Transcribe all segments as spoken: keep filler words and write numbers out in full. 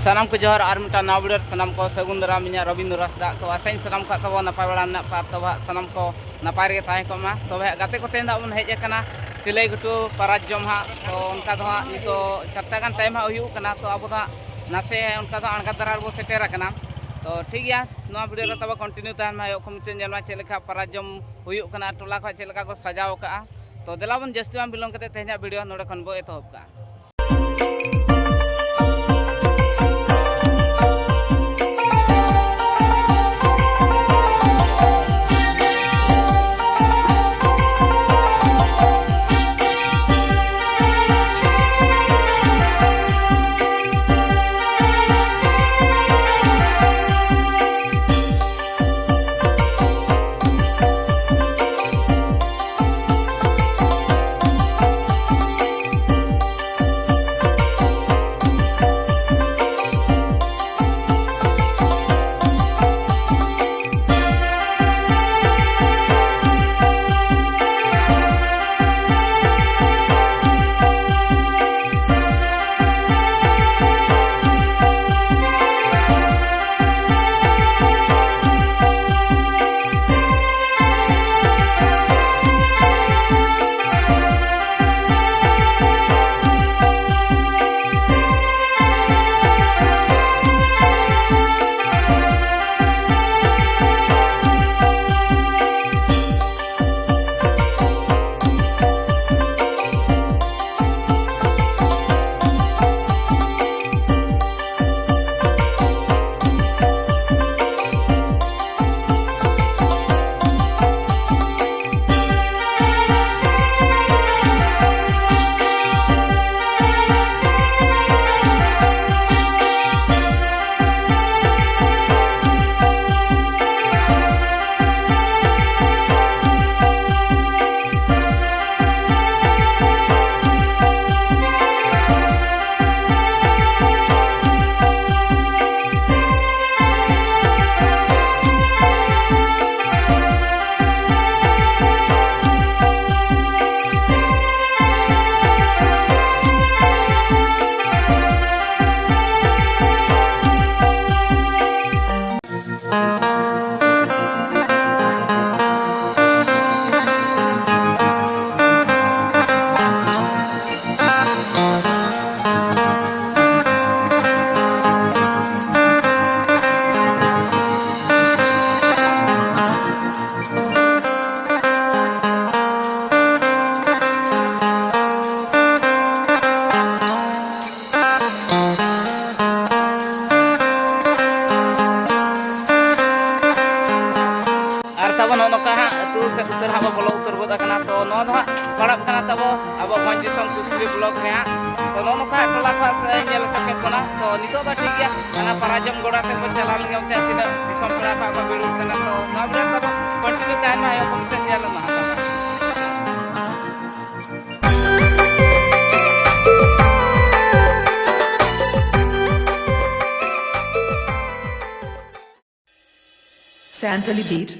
ᱥᱟᱱᱟᱢ ᱠᱚ ᱡᱚᱦᱟᱨ, ᱟᱨ ᱢᱤᱫᱴᱟᱝ ᱱᱟᱣᱟ ᱵᱷᱤᱰᱤᱭᱳ ᱨᱮ ᱥᱟᱱᱟᱢ ᱠᱚ ᱥᱟᱹᱜᱩᱱ ᱫᱟᱨᱟᱢ᱾ ᱤᱧᱟᱹᱜ ᱨᱚᱵᱤᱱᱫᱨᱚ ᱦᱟᱸᱥᱫᱟ᱾ ᱛᱚ ᱟᱥᱟᱧ ᱥᱟᱱᱟᱢ ᱠᱚ ᱛᱟᱵᱚ ᱱᱟᱯᱟᱭ ᱵᱟᱲᱟ ᱢᱮᱱᱟᱜ ᱯᱮᱭᱟ, ᱛᱚᱵᱮ ᱦᱟᱸᱜ ᱥᱟᱱᱟᱢ ᱠᱚ ᱱᱟᱯᱟᱭ ᱨᱮᱜᱮ ᱛᱟᱦᱮᱸ ᱠᱚᱜ ᱢᱟ᱾ ᱛᱚᱵᱮ ᱦᱟᱸᱜ ᱜᱟᱛᱮ ᱠᱚ, ᱛᱮᱦᱮᱧ ᱫᱚ ᱦᱟᱸᱜ ᱵᱚᱱ ᱦᱮᱡ ᱟᱠᱟᱱᱟ ᱛᱤᱞᱟᱹᱭ ᱜᱷᱩᱴᱩ ᱯᱟᱨᱟᱡᱽ ᱡᱚᱢ ᱦᱟᱸᱜ᱾ ᱛᱚ ᱚᱱᱠᱟ ᱫᱚ ᱦᱟᱸᱜ ᱱᱤᱛᱚᱜ ᱪᱟᱨᱴᱟ ᱜᱟᱱ ᱴᱟᱭᱤᱢ ᱦᱟᱸᱜ ᱦᱩᱭᱩᱜ ᱠᱟᱱᱟ᱾ ᱛᱚ ᱟᱵᱚ ᱫᱚ ᱦᱟᱸᱜ ᱱᱟᱥᱮ ᱚᱱᱠᱟ ᱫᱚ ᱟᱬᱜᱟᱛ ᱫᱷᱟᱨᱟ ᱨᱮᱵᱚ ᱥᱮᱴᱮᱨ ᱟᱠᱟᱱᱟ᱾ ᱛᱚ ᱴᱷᱤᱠ ᱜᱮᱭᱟ, ᱱᱚᱣᱟ ᱵᱷᱤᱰᱤᱭᱳ ᱨᱮ ᱛᱟᱵᱚ ᱠᱚᱱᱴᱤᱱᱤᱭᱩ ᱛᱟᱦᱮᱱ ᱢᱟ, ᱮᱦᱚᱵ ᱠᱷᱚᱱ ᱢᱩᱪᱟᱹᱫ ᱧᱮᱞ ᱢᱟ ᱪᱮᱫ ᱞᱮᱠᱟ ᱯᱟᱨᱟᱡᱽ ᱡᱚᱢ ᱦᱩᱭᱩᱜ ᱠᱟᱱᱟ, ᱴᱚᱞᱟ ᱠᱚ ᱪᱮᱫ ᱞᱮᱠᱟ ᱠᱚ ᱥᱟᱡᱟᱣ ᱟᱠᱟᱜᱼᱟ᱾ ᱛᱚ ᱫᱮᱞᱟ ᱵᱚᱱ ᱡᱟᱹᱥᱛᱤ ᱵᱟᱝ ᱵᱤᱞᱚᱢ ᱠᱟᱛᱮ ᱛᱮᱦᱮᱧᱟᱜ ᱵᱷᱤᱰᱤᱭᱳ ᱱᱚᱰᱮ ᱠᱷᱚᱱ ᱵᱚ ᱮᱛᱚᱦᱚᱵ ᱠᱟᱜᱼᱟ᱾ ᱫᱤᱥᱚᱢ ᱠᱩᱥᱞᱤ ᱵᱞᱚᱠ ᱨᱮ ᱦᱟᱸᱜ᱾ ᱛᱚ, ᱱᱚᱜᱼᱚ ᱱᱚᱝᱠᱟ ᱴᱚᱞᱟ ᱠᱚ ᱦᱟᱸᱜ ᱥᱮ ᱧᱮᱞ ᱦᱚᱪᱚ ᱠᱮᱫ ᱵᱚᱱᱟ᱾ ᱛᱚ, ᱱᱤᱛᱚᱜ ᱫᱚ ᱴᱷᱤᱠ ᱜᱮᱭᱟ, ᱦᱟᱱᱟ ᱯᱟᱨᱟᱡᱚᱢ ᱜᱚᱰᱟ ᱥᱮᱫ ᱵᱚᱱ ᱪᱟᱞᱟᱣ ᱞᱮᱱ ᱜᱮ, ᱚᱱᱛᱮ ᱛᱤᱱᱟᱹᱜ ᱫᱤᱥᱚᱢ ᱯᱮᱲᱟ ᱠᱚ ᱠᱚ ᱵᱷᱤᱲᱚᱜ ᱠᱟᱱᱟ᱾ ᱛᱚ, ᱱᱚᱣᱟ ᱵᱞᱚᱜ ᱫᱚ ᱠᱚᱱᱴᱤᱱᱤᱭᱩ ᱛᱟᱦᱮᱱ ᱢᱟ, ᱦᱮᱸ, ᱚᱠᱚᱭ ᱠᱚ ᱧᱮᱞ ᱢᱟ ᱦᱟᱸᱜ᱾ Santali Beat.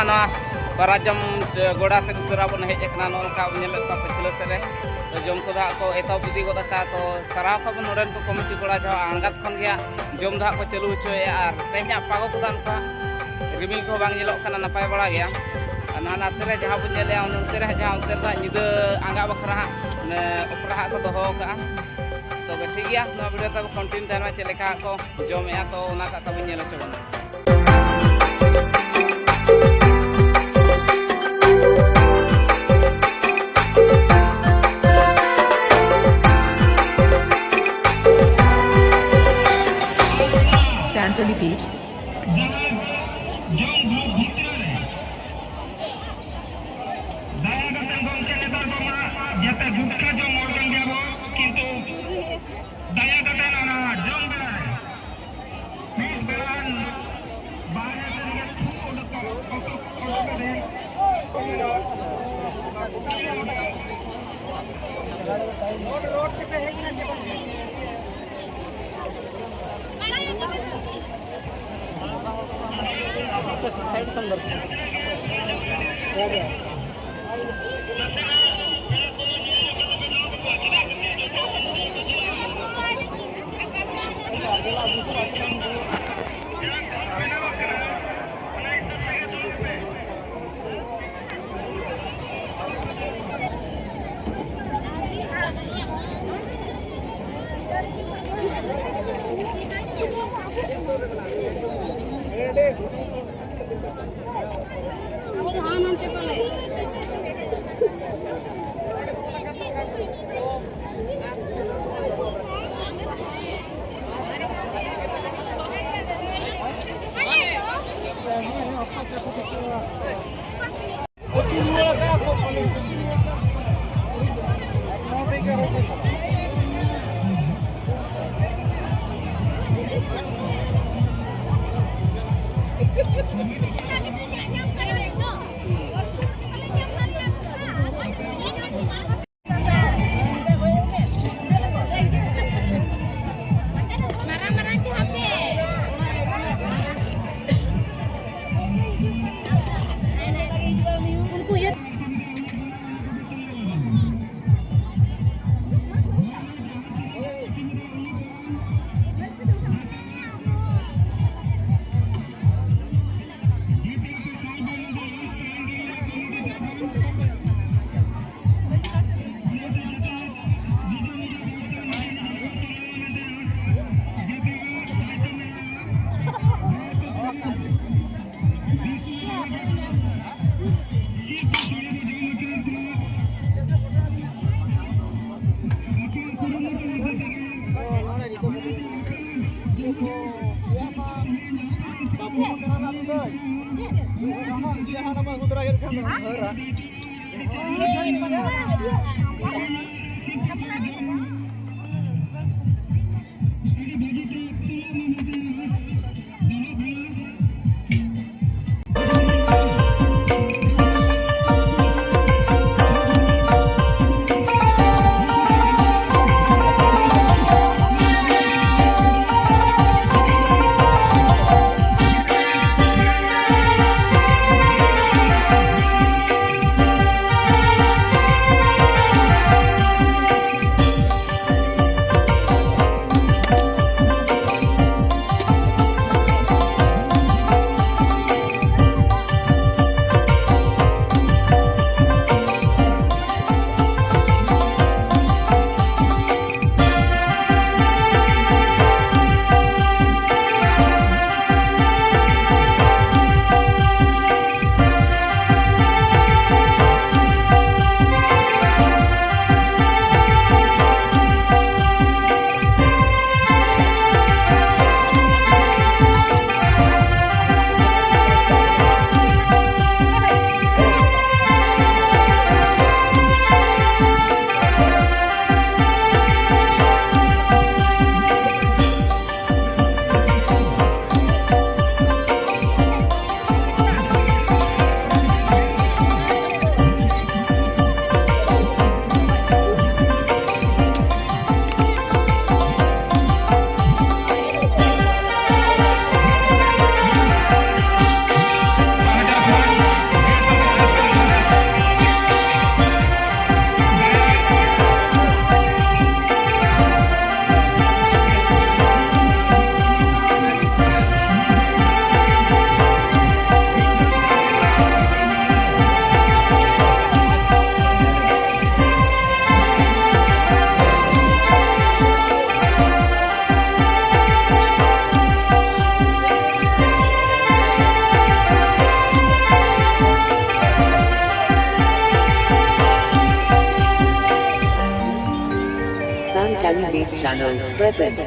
ᱱᱚᱣᱟ ᱯᱟᱨᱟ ᱡᱚᱢ ᱜᱚᱰᱟ ᱥᱮᱫ ᱩᱛᱟᱹᱨᱟ ᱵᱚᱱ ᱦᱮᱡ ᱟᱠᱟᱱᱟ᱾ ᱱᱚᱜᱼᱚ ᱱᱚᱝᱠᱟ ᱵᱚᱱ ᱧᱮᱞᱮᱫ ᱠᱚᱣᱟ ᱯᱟᱹᱪᱷᱞᱟᱹ ᱥᱮᱫ ᱨᱮ᱾ ᱛᱚ ᱡᱚᱢ ᱠᱚᱫᱚ ᱦᱟᱸᱜ ᱠᱚ ᱮᱛᱚᱦᱚᱵ ᱤᱫᱤ ᱜᱚᱫ ᱟᱠᱟᱫᱼᱟ᱾ ᱛᱚ ᱥᱟᱨᱦᱟᱣ ᱠᱚᱣᱟ ᱵᱚᱱ ᱱᱚᱰᱮᱱ ᱠᱚ ᱠᱚᱢᱤᱴᱤ ᱠᱚᱲᱟ, ᱡᱟᱦᱟᱸ ᱟᱬᱜᱟᱛ ᱠᱷᱚᱱ ᱜᱮ ᱦᱟᱸᱜ ᱡᱚᱢ ᱫᱚ ᱦᱟᱸᱜ ᱠᱚ ᱪᱟᱹᱞᱩ ᱦᱚᱪᱚᱭᱮᱫᱼᱟ᱾ ᱟᱨ ᱛᱮᱦᱮᱧ ᱦᱟᱸᱜ ᱯᱟᱜᱚ ᱠᱚᱫᱚ ᱱᱚᱝᱠᱟ ᱨᱤᱢᱤᱞ ᱠᱚᱦᱚᱸ ᱵᱟᱝ ᱧᱮᱞᱚᱜ ᱠᱟᱱᱟ, ᱱᱟᱯᱟᱭ ᱵᱟᱲᱟ ᱜᱮᱭᱟ᱾ ᱟᱨ ᱱᱟᱦᱟᱜ ᱱᱟᱛᱮ ᱨᱮ ᱡᱟᱦᱟᱸ ᱵᱚᱱ ᱧᱮᱞᱮᱫᱼᱟ, ᱚᱱᱛᱮ ᱨᱮ ᱦᱟᱸᱜ, ᱡᱟᱦᱟᱸ ᱚᱱᱛᱮ ᱨᱮᱫᱚ ᱦᱟᱸᱜ ᱧᱤᱫᱟᱹ ᱟᱸᱜᱟ ᱵᱟᱠᱷᱨᱟ ᱦᱟᱸᱜ ᱚᱱᱮ ᱚᱯᱮᱨᱟ ᱦᱟᱸᱜ ᱠᱚ ᱫᱚᱦᱚ ᱟᱠᱟᱫᱼᱟ᱾ ᱛᱚᱵᱮ ᱴᱷᱤᱠ ᱜᱮᱭᱟ, ᱱᱚᱣᱟ ᱵᱷᱤᱰᱤᱭᱳ ᱛᱟᱵᱚ ᱠᱚᱱᱴᱤᱱᱤᱭᱩ ᱛᱟᱦᱮᱱ ᱢᱟ, ᱪᱮᱫ ᱞᱮᱠᱟ ᱦᱟᱸᱜ ᱠᱚ ᱡᱚᱢᱮᱫᱼᱟ, ᱛᱚ ᱚᱱᱟ ᱠᱟᱛᱷᱟ ᱵᱚᱱ ᱧᱮᱞ ᱦᱚᱪᱚ ᱵᱚᱱᱟ᱾ ᱥᱟᱱᱛᱟᱞᱤ ᱵᱤᱴ᱾ ᱡᱟᱦᱟᱸᱭ ᱡᱚᱢ ᱵᱷᱳᱜ ᱵᱷᱤᱛᱨᱤ ᱨᱮ ᱫᱟᱭᱟ ᱠᱟᱛᱮ ᱜᱚᱢᱠᱮ, ᱱᱮᱛᱟᱨ ᱫᱚ ᱢᱟ ᱡᱟᱛᱮ ᱜᱩᱴᱠᱷᱟ ᱡᱚᱢ ᱦᱚᱲ ᱠᱟᱱ ᱜᱮᱭᱟ ᱵᱚ, ᱠᱤᱱᱛᱩ ᱫᱟᱭᱟ ᱠᱟᱛᱮ ᱚᱱᱟ ᱡᱚᱢ ᱵᱮᱲᱟ ᱨᱮ ᱢᱤᱫ ᱵᱮᱲᱟ ᱵᱟᱦᱨᱮ ᱥᱮᱫ ᱨᱮᱜᱮ ᱛᱷᱩ ᱚᱰᱚᱠ ᱠᱟᱛᱮ ᱢᱟᱨᱟᱝ ᱢᱟᱨᱟᱝ ᱪᱮ ᱦᱟᱯᱮ? ᱚᱱᱟ ᱢᱟ ᱟᱹᱜᱩ ᱛᱚᱨᱟ ᱦᱩᱭᱩᱜ ᱠᱷᱟᱱ ᱫᱚ ᱦᱚᱨᱟ᱾ Sun Television Channel present.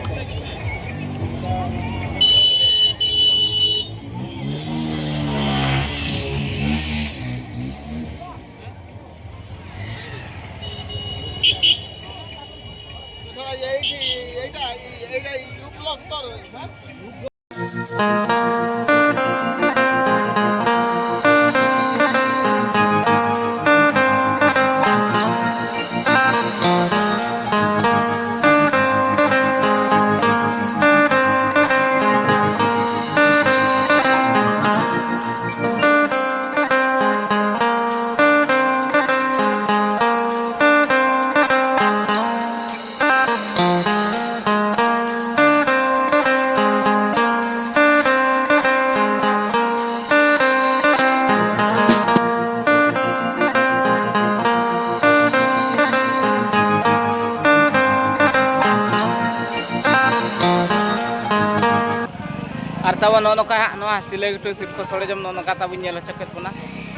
ᱟᱨ ᱛᱟᱵᱚᱱ ᱱᱚᱜᱼᱚ ᱱᱚᱝᱠᱟ ᱦᱟᱸᱜ ᱱᱚᱣᱟ ᱥᱤᱞᱟᱹᱭ ᱜᱷᱩᱴᱩ ᱥᱤᱨᱯᱟᱹ ᱥᱚᱲᱮ ᱡᱚᱢ ᱱᱚᱜᱼᱚ ᱱᱚᱝᱠᱟ ᱛᱟᱵᱚᱱ ᱧᱮᱞ ᱦᱚᱪᱚ ᱠᱮᱫ ᱵᱚᱱᱟ᱾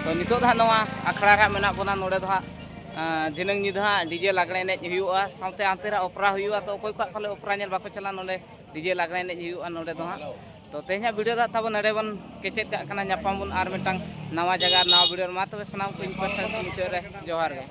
ᱛᱚ ᱱᱤᱛᱚᱜ ᱫᱚ ᱦᱟᱸᱜ ᱱᱚᱣᱟ ᱟᱠᱷᱲᱟ ᱨᱮ ᱦᱟᱸᱜ ᱢᱮᱱᱟᱜ ᱵᱚᱱᱟ᱾ ᱱᱚᱰᱮ ᱫᱚ ᱦᱟᱸᱜ ᱟᱸ, ᱫᱷᱤᱱᱟᱹᱝ ᱧᱤᱫᱟᱹ ᱦᱟᱸᱜ ᱰᱤᱡᱮ ᱞᱟᱜᱽᱲᱮ ᱮᱱᱮᱡ ᱦᱩᱭᱩᱜᱼᱟ, ᱥᱟᱶᱛᱮ ᱦᱟᱱᱛᱮ ᱨᱮ ᱚᱯᱮᱨᱟ ᱦᱩᱭᱩᱜᱼᱟ᱾ ᱛᱚ ᱚᱠᱚᱭ ᱠᱚ ᱦᱟᱸᱜ ᱯᱟᱞᱮ ᱚᱯᱮᱨᱟ ᱧᱮᱞ ᱵᱟᱠᱚ ᱪᱟᱞᱟᱜᱼᱟ, ᱱᱚᱰᱮ ᱰᱤᱡᱮ ᱞᱟᱜᱽᱲᱮ ᱮᱱᱮᱡ ᱦᱩᱭᱩᱜᱼᱟ ᱱᱚᱰᱮ ᱫᱚ ᱦᱟᱸᱜ᱾ ᱛᱚ ᱛᱮᱦᱮᱧᱟᱜ ᱵᱷᱤᱰᱤᱭᱳ ᱫᱚ ᱦᱟᱸᱜ ᱛᱟᱵᱚᱱ ᱱᱚᱰᱮ ᱵᱚᱱ ᱠᱮᱪᱮᱫ ᱠᱟᱜ ᱠᱟᱱᱟ᱾ ᱧᱟᱯᱟᱢ ᱵᱚᱱ ᱟᱨ ᱢᱤᱫᱴᱟᱝ ᱱᱟᱣᱟ ᱡᱟᱭᱜᱟ ᱟᱨ ᱱᱟᱣᱟ ᱵᱷᱤᱰᱤᱭᱳ ᱨᱮ᱾ ᱢᱟ ᱛᱚᱵᱮ ᱥᱟᱱᱟᱢ ᱠᱚ ᱤᱧ ᱯᱟᱥᱴᱟ ᱥᱮᱫ ᱢᱩᱪᱟᱹᱫ ᱨᱮ ᱡᱚᱦᱟᱨ ᱜᱮ᱾